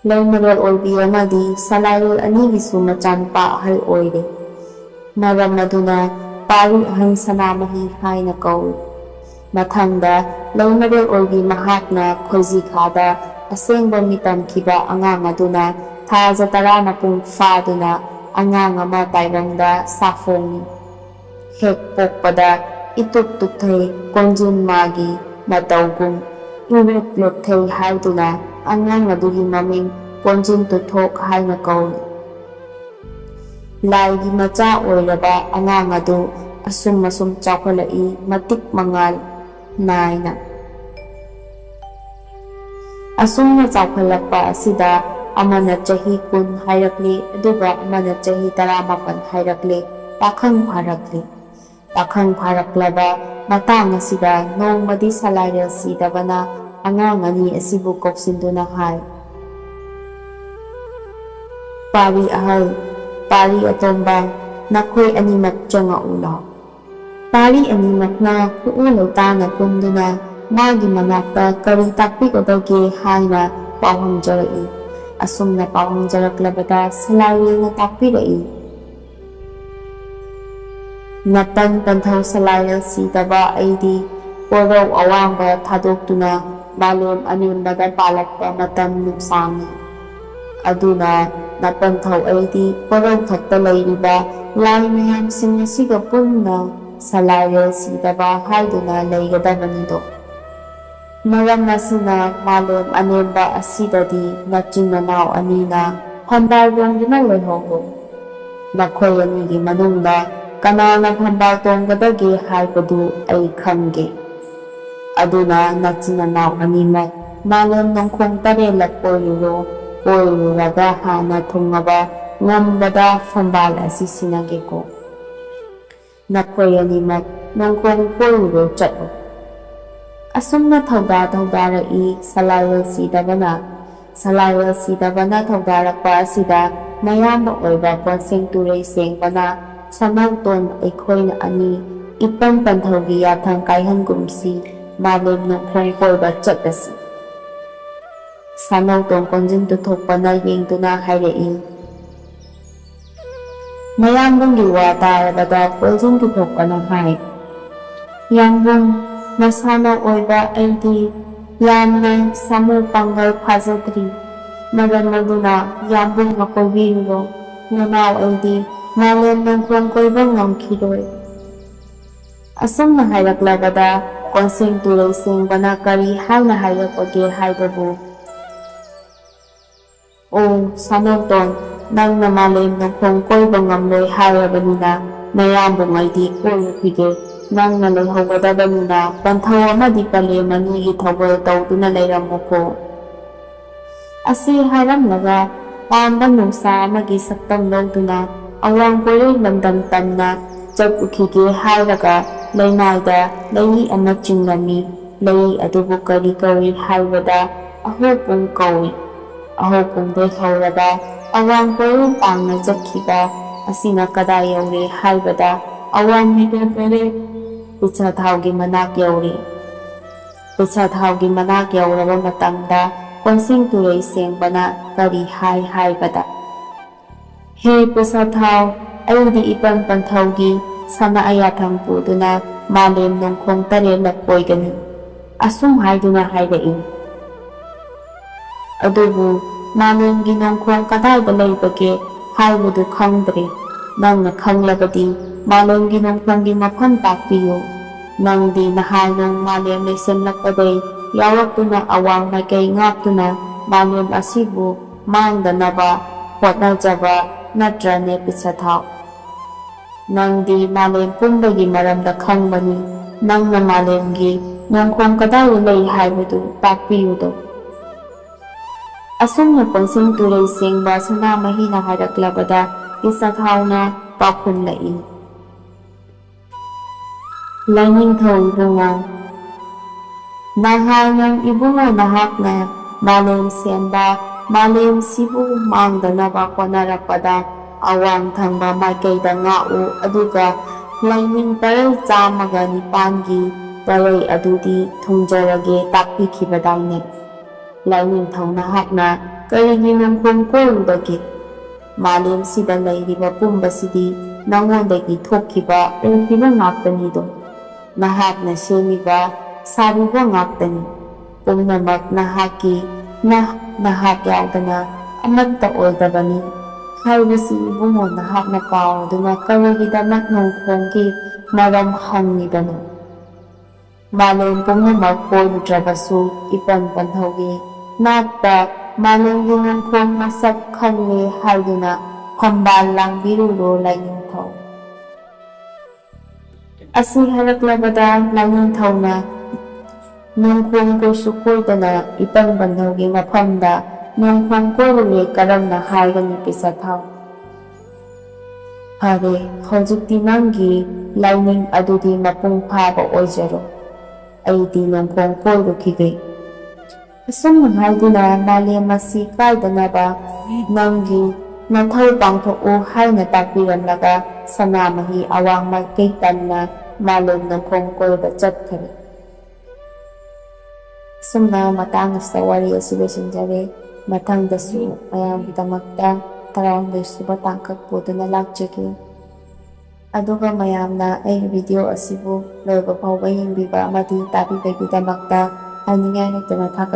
ꯂꯩꯃꯔꯦꯜ ꯑꯣꯏꯕꯤ ꯑꯃꯗꯤ ꯁꯂꯥꯏꯔꯦꯜ ꯑꯅꯤꯒꯤꯁꯨ ꯃꯆꯥꯅꯨꯄꯥ ꯑꯍꯜ ꯑꯣꯏꯔꯦ꯫ ꯃꯔꯝ ꯑꯗꯨꯅ ꯄꯥꯔꯤ ꯑꯍꯟ ꯁꯅꯥꯃꯍꯤ ꯍꯥꯏꯅ ꯀꯧꯏ꯫ ꯃꯊꯪꯗ ꯂꯩꯃꯔꯦꯜ ꯑꯣꯏꯕꯤ ꯃꯍꯥꯛꯅ ꯈꯣꯏꯖꯤꯈꯥꯗ ꯑꯁꯦꯡꯕ ꯃꯤ ꯇꯝꯈꯤꯕ ꯑꯉꯥꯡ ꯑꯗꯨꯅ ꯊꯥꯖ ꯇꯔꯥ ꯃꯄꯨꯡ ꯐꯥꯗꯨꯅ ꯑꯉꯥꯡ ꯑꯃ ꯇꯥꯏꯕꯪꯗ ꯁꯥꯐꯣꯡꯏ꯫ ꯍꯦꯛ ꯄꯣꯛꯄꯗ ꯏꯇꯨꯛ ꯇꯨꯛꯊꯩ ꯀꯣꯟꯖꯤꯟ ꯃꯥꯒꯤ ꯃꯇꯧꯒꯨꯝ ꯏꯔꯨꯞ ꯂꯨꯞꯊꯩ ꯍꯥꯏꯗꯨꯅ ꯑꯉꯥꯡ ꯑꯗꯨꯒꯤ ꯃꯃꯤꯡ ꯀꯣꯟꯖꯤꯟ ꯇꯨꯊꯣꯛ ꯍꯥꯏꯅ ꯀꯧꯏ꯫ ꯂꯥꯏꯒꯤ ꯃꯆꯥ ꯑꯣꯏꯔꯕ ꯑꯉꯥꯡ ꯑꯗꯨ ꯑꯁꯨꯝ ꯑꯁꯨꯝ ꯆꯥꯎꯈꯠꯂꯛꯏ, ꯃꯇꯤꯛ ꯃꯉꯥꯜ ꯅꯥꯏꯅ꯫ ꯑꯁꯨꯝꯅ ꯆꯥꯎꯈꯠꯂꯛꯄ ꯑꯁꯤꯗ ꯑꯃꯅ ꯆꯍꯤ ꯀꯨꯟ ꯍꯥꯏꯔꯛꯂꯤ, ꯑꯗꯨꯒ ꯑꯃꯅ ꯆꯍꯤ ꯇꯔꯥꯃꯥꯄꯟ ꯍꯥꯏꯔꯛꯂꯤ, ꯄꯥꯈꯪ ꯐꯥꯔꯛꯂꯤ꯫ ꯄꯥꯈꯪ ꯐꯥꯔꯛꯂꯕ ꯃꯇꯥꯡ ꯑꯁꯤꯗ ꯅꯣꯡꯃꯗꯤ ꯁꯂꯥꯏꯔꯦꯜ ꯁꯤꯗꯕꯅ ꯑꯉꯥꯡ ꯑꯅꯤ ꯑꯁꯤꯕꯨ ꯀꯧꯁꯤꯟꯗꯨꯅ ꯍꯥꯏ, "ꯄꯥꯔꯤ ꯑꯍꯜ, ꯄꯥꯔꯤ ꯑꯇꯣꯝꯕ, ꯅꯈꯣꯏ ꯑꯅꯤꯃꯛ ꯆꯪꯉꯛꯎ ꯂꯥꯎ꯫" ꯄꯥꯔꯤ ꯑꯅꯤꯃꯛꯅ ꯈꯨꯛꯎ ꯂꯩꯇꯥꯅ ꯀꯨꯝꯗꯨꯅ ꯃꯥꯒꯤ ꯃꯅꯥꯛꯇ ꯀꯔꯤ ꯇꯥꯛꯄꯤꯒꯗꯒꯦ ꯍꯥꯏꯅ ꯄꯥꯎ ꯍꯪꯖꯔꯛꯏ꯫ ꯑꯁꯨꯝꯅ ꯄꯥꯎ ꯍꯪꯖꯔꯛꯂꯕꯗ ꯁꯂꯥꯏꯔꯦꯜꯅ ꯇꯥꯛꯄꯤꯔꯛꯏ, "ꯅꯄꯟ ꯄꯟꯊꯧ ꯁꯂꯥꯏꯔꯦꯜ ꯁꯤꯗꯕ ꯑꯩꯗꯤ ꯀꯣꯔꯧ ꯑꯋꯥꯡꯕ ꯊꯥꯗꯣꯛꯇꯨꯅ ꯃꯥꯂꯦꯝ ꯑꯅꯦꯝꯕꯗ ꯄꯥꯜꯂꯛꯄ ꯃꯇꯝ ꯅꯨꯡꯁꯥꯡꯏ꯫ ꯑꯗꯨꯅ ꯅꯄꯟꯊꯧ ꯑꯩꯗꯤ ꯀꯣꯔꯧꯊꯛꯇ ꯂꯩꯔꯤꯕ ꯂꯥꯏ ꯃꯌꯥꯝꯁꯤꯡ ꯑꯁꯤꯒ ꯄꯨꯟꯅ ꯁꯂꯥꯏꯔꯦꯜ ꯁꯤꯗꯕ ꯍꯥꯏꯗꯨꯅ ꯂꯩꯒꯗꯕꯅꯤꯗꯣ꯫ ꯃꯔꯝ ꯑꯁꯤꯅ ꯃꯥꯂꯦꯝ ꯑꯅꯦꯝꯕ ꯑꯁꯤꯗꯗꯤ ꯅꯆꯤꯟ ꯅꯅꯥꯎ ꯑꯅꯤꯅ ꯐꯝꯕꯥꯜ ꯇꯣꯡꯗꯨꯅ ꯂꯩꯍꯧꯔꯣ꯫ ꯃꯈꯣꯏ ꯑꯅꯤꯒꯤ ꯃꯅꯨꯡꯗ ꯀꯅꯥꯅ ꯐꯝꯕꯥꯜ ꯇꯣꯡꯒꯗꯒꯦ ꯍꯥꯏꯕꯗꯨ ꯑꯩ ꯈꯪꯒꯦ꯫ ꯑꯗꯨꯅ ꯅꯆꯤꯟ ꯅꯅꯥꯎ ꯑꯅꯤꯃꯛ ꯃꯥꯂꯦꯝ ꯅꯣꯡꯈꯣꯡ ꯇꯔꯦꯠꯂꯛ ꯀꯣꯏꯔꯨꯔꯣ꯫ ꯀꯣꯏꯔꯨꯔꯒ ꯍꯥꯟꯅ ꯊꯨꯡꯉꯕ ꯉꯝꯕꯗ ꯐꯝꯕꯥꯜ ꯑꯁꯤ ꯁꯤꯟꯅꯒꯦꯀꯣ꯫ ꯅꯈꯣꯏ ꯑꯅꯤꯃꯛ ꯅꯣꯡꯈꯣꯡ ꯀꯣꯏꯔꯨꯔꯣ ꯆꯠꯂꯨ꯫" ꯑꯁꯨꯝꯅ ꯊꯧꯗꯥ ꯊꯧꯗꯥꯔꯛꯏ ꯁꯂꯥꯏꯔꯦꯜ ꯁꯤꯗꯕꯅ꯫ ꯁꯂꯥꯏꯔꯦꯜ ꯁꯤꯗꯕꯅ ꯊꯧꯗꯥꯔꯛꯄ ꯑꯁꯤꯗ ꯃꯌꯥꯝꯕ ꯑꯣꯏꯕ ꯀꯣꯟꯁꯦꯡ ꯇꯨꯔꯩ ꯁꯦꯡꯕꯅ, "ꯁꯅꯥꯇꯣꯟ ꯑꯩꯈꯣꯏꯅ ꯑꯅꯤ ꯏꯄꯟ ꯄꯟꯊꯧꯒꯤ ꯌꯥꯊꯪ ꯀꯥꯏꯍꯟꯒꯨꯝꯁꯤ, ꯃꯥꯂꯦꯝ ꯅꯣꯡꯈꯣꯡ ꯀꯣꯏꯕ ꯆꯠꯂꯁꯤ꯫" ꯁꯥꯅꯧꯇꯣꯟ ꯀꯣꯟꯖꯤꯟ ꯇꯨꯊꯣꯛꯄꯅ ꯌꯦꯡꯗꯨꯅ ꯍꯥꯏꯔꯛꯏ꯫ ꯃꯌꯥꯝꯕꯨꯡꯒꯤ ꯋꯥ ꯇꯥꯔꯕꯗ ꯀꯣꯟꯖꯤꯟ ꯇꯨꯊꯣꯛꯄꯅ ꯍꯥꯏ, "ꯌꯥꯝꯕꯨꯡ, ꯅꯁꯥꯅ ꯑꯣꯏꯕ ꯑꯩꯗꯤ ꯌꯥꯝꯅ ꯁꯥꯃꯨ ꯄꯥꯡꯒꯜ ꯐꯥꯖꯗ꯭ꯔꯤ꯫ ꯃꯔꯝ ꯑꯗꯨꯅ ꯌꯥꯝꯕꯨꯡꯅ ꯀꯣꯏꯕꯤꯔꯨꯔꯣ, ꯅꯅꯥꯎ ꯑꯩꯗꯤ ꯃꯥꯂꯦꯝ ꯅꯣꯡꯈꯣꯡ ꯀꯣꯏꯕ ꯉꯝꯈꯤꯔꯣꯏ꯫ ꯑꯁꯨꯝꯅ ꯍꯥꯏꯔꯛꯂꯕꯗ ꯀꯣꯟꯁꯦꯡ ꯇꯨꯔꯦꯜ ꯁꯦꯡꯕꯅ ꯀꯔꯤ ꯍꯥꯏꯅ ꯍꯥꯏꯔꯛꯄꯒꯦ ꯍꯥꯏꯕꯕꯨ, ꯑꯣ ꯁꯥꯅꯧꯇꯣꯟ, ꯅꯪꯅ ꯃꯥꯂꯦꯝ ꯅꯣꯡꯈꯣꯡ ꯀꯣꯏꯕ ꯉꯝꯂꯣꯏ ꯍꯥꯏꯔꯕꯅꯤꯅ ꯅꯌꯥꯝꯕꯨ ꯉꯩꯗꯤ ꯀꯣꯏꯔꯨꯈꯤꯒꯦ꯫ ꯅꯪꯅ ꯂꯩꯍꯧꯒꯗꯕꯅꯤꯅ ꯄꯟꯊꯧ ꯑꯃꯗꯤ ꯄꯂꯦꯝ ꯑꯅꯤꯒꯤ ꯊꯧꯒꯜ ꯇꯧꯗꯨꯅ ꯂꯩꯔꯝꯃꯨꯀꯣ꯫ ꯑꯁꯤ ꯍꯥꯏꯔꯝꯂꯒ ꯄꯥꯝꯕ ꯅꯣꯡꯁꯥ ꯑꯃꯒꯤ ꯁꯛꯇꯝ ꯂꯧꯗꯨꯅ ꯑꯋꯥꯡ ꯄꯣꯏꯔꯩ ꯂꯝꯗꯝ ꯇꯝꯅ ꯆꯠꯂꯨꯈꯤꯒꯦ ꯍꯥꯏꯔꯒ ꯂꯩꯃꯥꯏꯗ ꯂꯩꯔꯤ ꯑꯃ ꯆꯤꯡꯂꯝꯃꯤ꯫ ꯂꯩꯔꯤ ꯑꯗꯨꯕꯨ ꯀꯔꯤ ꯀꯧꯏ ꯍꯥꯏꯕꯗ ꯑꯍꯧꯄꯨꯡ ꯀꯧꯏ꯫ ꯑꯍꯧꯄꯨꯡꯗꯩ ꯍꯧꯔꯒ ꯑꯋꯥꯡ ꯄꯣꯏꯔꯩ ꯇꯥꯡꯅ ꯆꯠꯈꯤꯕ ꯑꯁꯤꯅ ꯀꯗꯥꯏ ꯌꯧꯔꯦ ꯍꯥꯏꯕꯗ ꯑꯋꯥꯡ ꯃꯤꯗꯣ ꯄꯣꯏꯔꯩ ꯄꯤꯁꯥ ꯊꯥꯎꯒꯤ ꯃꯅꯥꯛ ꯌꯧꯔꯦ꯫ ꯄꯩꯁꯥ ꯊꯥꯎꯒꯤ ꯃꯅꯥꯛ ꯌꯧꯔꯕ ꯃꯇꯝꯗ ꯀꯣꯟꯁꯤꯡ ꯇꯨꯔꯩ ꯁꯦꯡꯕꯅ ꯀꯔꯤ ꯍꯥꯏ ꯍꯥꯏꯕꯗ, ꯍꯦ ꯄꯩꯁꯥ ꯊꯥꯎ, ꯑꯩꯗꯤ ꯏꯄꯟ ꯄꯟꯊꯧꯒꯤ ꯁꯅꯥ ꯑꯌꯥꯊꯪ ꯄꯨꯗꯨꯅ ꯃꯥꯂꯦꯝ ꯅꯣꯡꯈꯣꯡ ꯇꯔꯦꯠꯂꯛ ꯀꯣꯏꯒꯅꯤ꯫ ꯑꯁꯨꯝ ꯍꯥꯏꯗꯨꯅ ꯍꯥꯏꯔꯛꯏ꯫ ꯑꯗꯨꯕꯨ ꯃꯥꯂꯦꯝꯒꯤ ꯅꯣꯡꯈꯣꯡ ꯀꯗꯥꯏꯗ ꯂꯩꯕꯒꯦ ꯍꯥꯏꯕꯗꯨ ꯈꯪꯗ꯭ꯔꯦ꯫ ꯅꯪꯅ ꯈꯪꯂꯕꯗꯤ ꯃꯥꯂꯦꯝꯒꯤ ꯅꯣꯡꯈꯣꯡꯒꯤ ꯃꯐꯝ ꯇꯥꯛꯄꯤꯌꯨ꯫ ꯅꯪꯗꯤ ꯅꯍꯥꯜ ꯅꯣꯡ ꯃꯥꯂꯦꯝ ꯂꯩꯁꯦꯝꯂꯛꯄꯗꯩ ꯌꯥꯎꯔꯛꯇꯨꯅ ꯑꯋꯥꯡ ꯃꯥꯏꯀꯩ ꯉꯥꯛꯇꯨꯅ ꯃꯥꯂꯦꯝ ꯑꯁꯤꯕꯨ ꯃꯥꯡꯗꯅꯕ ꯍꯣꯠꯅꯖꯕ ꯅꯠꯇ꯭ꯔꯅꯦ ꯄꯤꯁꯥ ꯊꯥꯎ? ꯅꯪꯗꯤ ꯃꯥꯂꯦꯝ ꯄꯨꯝꯕꯒꯤ ꯃꯔꯝꯗ ꯈꯪꯕꯅꯤ꯫ ꯅꯪꯅ ꯃꯥꯂꯦꯝꯒꯤ ꯅꯣꯡꯈꯣꯡ ꯀꯗꯥꯏꯗ ꯂꯩ ꯍꯥꯏꯕꯗꯨ ꯇꯥꯛꯄꯤꯌꯨꯗꯣ꯫ ꯑꯁꯨꯝꯅ ꯀꯣꯟꯁꯤꯡ ꯇꯨꯔꯩ ꯁꯦꯡꯕ ꯁꯅꯥꯃꯍꯤꯅ ꯍꯥꯏꯔꯛꯂꯕꯗ ꯄꯤꯁꯥ ꯊꯥꯎꯅ ꯄꯥꯎꯈꯨꯝꯂꯛꯏ꯫ ꯂꯥꯏꯅꯤꯡꯊꯧ ꯏꯕꯨꯡꯉꯣ, ꯅꯍꯥꯟ ꯅꯪ ꯏꯕꯨꯡꯉꯣ ꯅꯍꯥꯛꯅ ꯃꯥꯂꯦꯝ ꯁꯦꯝꯕ, ꯃꯥꯂꯦꯝꯁꯤꯕꯨ ꯃꯥꯡꯗꯅꯕ ꯍꯣꯠꯅꯔꯛꯄꯗ ꯑꯋꯥꯡ ꯊꯪꯕ ꯃꯥꯏꯀꯩꯗ ꯉꯥꯛꯎ, ꯑꯗꯨꯒ ꯂꯥꯏꯅꯤꯡ ꯄꯔꯩ ꯆꯥꯝꯃꯒ ꯅꯤꯄꯥꯟꯒꯤ ꯄꯔꯩ ꯑꯗꯨꯗꯤ ꯊꯨꯡꯖꯔꯒꯦ ꯇꯥꯛꯄꯤꯈꯤꯕꯗꯥꯏꯅꯦ꯫ ꯂꯥꯏꯅꯤꯡꯊꯧ ꯅꯍꯥꯛꯅ ꯀꯔꯤꯒꯤ ꯅꯣꯡꯈꯣꯡ ꯀꯣꯏꯔꯨꯕꯒꯦ? ꯃꯥꯂꯦꯝꯁꯤꯗ ꯂꯩꯔꯤꯕ ꯄꯨꯝꯕꯁꯤꯗꯤ ꯅꯉꯣꯟꯗꯒꯤ ꯊꯣꯛꯈꯤꯕ, ꯎꯈꯤꯕ ꯉꯥꯛꯇꯅꯤꯗꯣ꯫ ꯅꯍꯥꯛꯅ ꯁꯦꯝꯃꯤꯕ, ꯁꯥꯔꯤꯕ ꯉꯥꯛꯇꯅꯤ꯫ ꯄꯨꯝꯅꯃꯛ ꯅꯍꯥꯛꯀꯤ ꯅ ꯅꯍꯥꯛ ꯌꯥꯎꯗꯅ ꯑꯃꯠꯇ ꯑꯣꯏꯗꯕꯅꯤ ꯍꯥꯏꯕꯁꯤ ꯏꯕꯨꯡꯉꯣ ꯅꯍꯥꯛꯅ ꯀꯥꯎꯔꯗꯨꯅ ꯀꯔꯤꯒꯤꯗꯃꯛ ꯅꯣꯡꯈꯣꯡꯒꯤ ꯃꯔꯝ ꯍꯪꯂꯤꯕꯅꯣ? ꯃꯥꯂꯦꯝ ꯄꯨꯝꯅꯃꯛ ꯀꯣꯏꯔꯨꯗ꯭ꯔꯕꯁꯨ ꯏꯄꯟ ꯄꯟꯊꯧꯒꯤ ꯅꯥꯛꯇ ꯃꯥꯂꯦꯝꯒꯤ ꯅꯣꯡꯈꯣꯡ ꯃꯁꯛ ꯈꯪꯂꯦ ꯍꯥꯏꯗꯨꯅ ꯈꯝꯕꯥꯜ ꯂꯥꯡꯕꯤꯔꯨꯔꯣ ꯂꯥꯏꯅꯤꯡꯊꯧ꯫ ꯑꯁꯤ ꯍꯥꯏꯔꯛꯂꯕꯗ ꯂꯥꯏꯅꯤꯡꯊꯧꯅ ꯅꯣꯡꯈꯣꯡ ꯀꯣꯏꯁꯨ ꯀꯣꯏꯗꯅ ꯏꯄꯟ ꯄꯟꯊꯧꯒꯤ ꯃꯐꯝꯗ ꯅꯣꯡꯈꯣꯡ ꯀꯣꯏꯔꯨꯔꯦ ꯀꯔꯝꯅ ꯍꯥꯏꯒꯅꯤ ꯄꯤꯁꯛ ꯊꯥꯎ? ꯐꯔꯦ, ꯍꯧꯖꯤꯛꯇꯤ ꯅꯪꯒꯤ ꯂꯥꯏꯅꯤꯡ ꯑꯗꯨꯗꯤ ꯃꯄꯨꯡ ꯐꯥꯕ ꯑꯣꯏꯖꯔꯣ꯫ ꯑꯩꯗꯤ ꯅꯣꯡꯈꯣꯡ ꯀꯣꯏꯔꯨꯈꯤꯒꯦ꯫ ꯑꯁꯨꯝꯅ ꯍꯥꯏꯗꯨꯅ ꯃꯥꯂꯦꯝ ꯑꯁꯤ ꯀꯥꯏꯗꯅꯕ ꯅꯪꯒꯤ ꯅꯊꯧ ꯄꯥꯡꯊꯣꯛꯎ ꯍꯥꯏꯅ ꯇꯥꯛꯄꯤꯔꯝꯂꯒ ꯁꯅꯥꯃꯍꯤ ꯑꯋꯥꯡ ꯃꯥꯏꯀꯩ ꯇꯝꯅ ꯃꯥꯂꯦꯝ ꯅꯣꯡꯈꯣꯡ ꯀꯣꯏꯕ ꯆꯠꯈꯔꯦ꯫ ꯑꯁꯨꯝꯅ ꯃꯇꯥꯡ ꯑꯁꯤꯗ ꯋꯥꯔꯤ ꯑꯁꯤ ꯂꯣꯏꯁꯤꯟꯖꯔꯦ꯫ ꯃꯊꯪꯗꯁꯨ ꯃꯌꯥꯝꯒꯤꯗꯃꯛꯇ ꯇꯔꯥꯍꯨꯝꯗꯣꯏ ꯁꯨꯕ ꯇꯥꯡꯀꯛ ꯄꯨꯗꯨꯅ ꯂꯥꯛꯆꯒꯦ꯫ ꯑꯗꯨꯒ ꯃꯌꯥꯝꯅ ꯑꯩꯒꯤ video ꯑꯁꯤꯕꯨ ꯂꯣꯏꯕ ꯐꯥꯎꯕ ꯌꯦꯡꯕꯤꯕ ꯑꯃꯗꯤ ꯇꯥꯕꯤꯕꯒꯤꯗꯃꯛꯇ ꯍꯥꯏꯅꯤꯡꯉꯥꯏ ꯂꯩꯇꯅ ꯊꯥꯒꯠ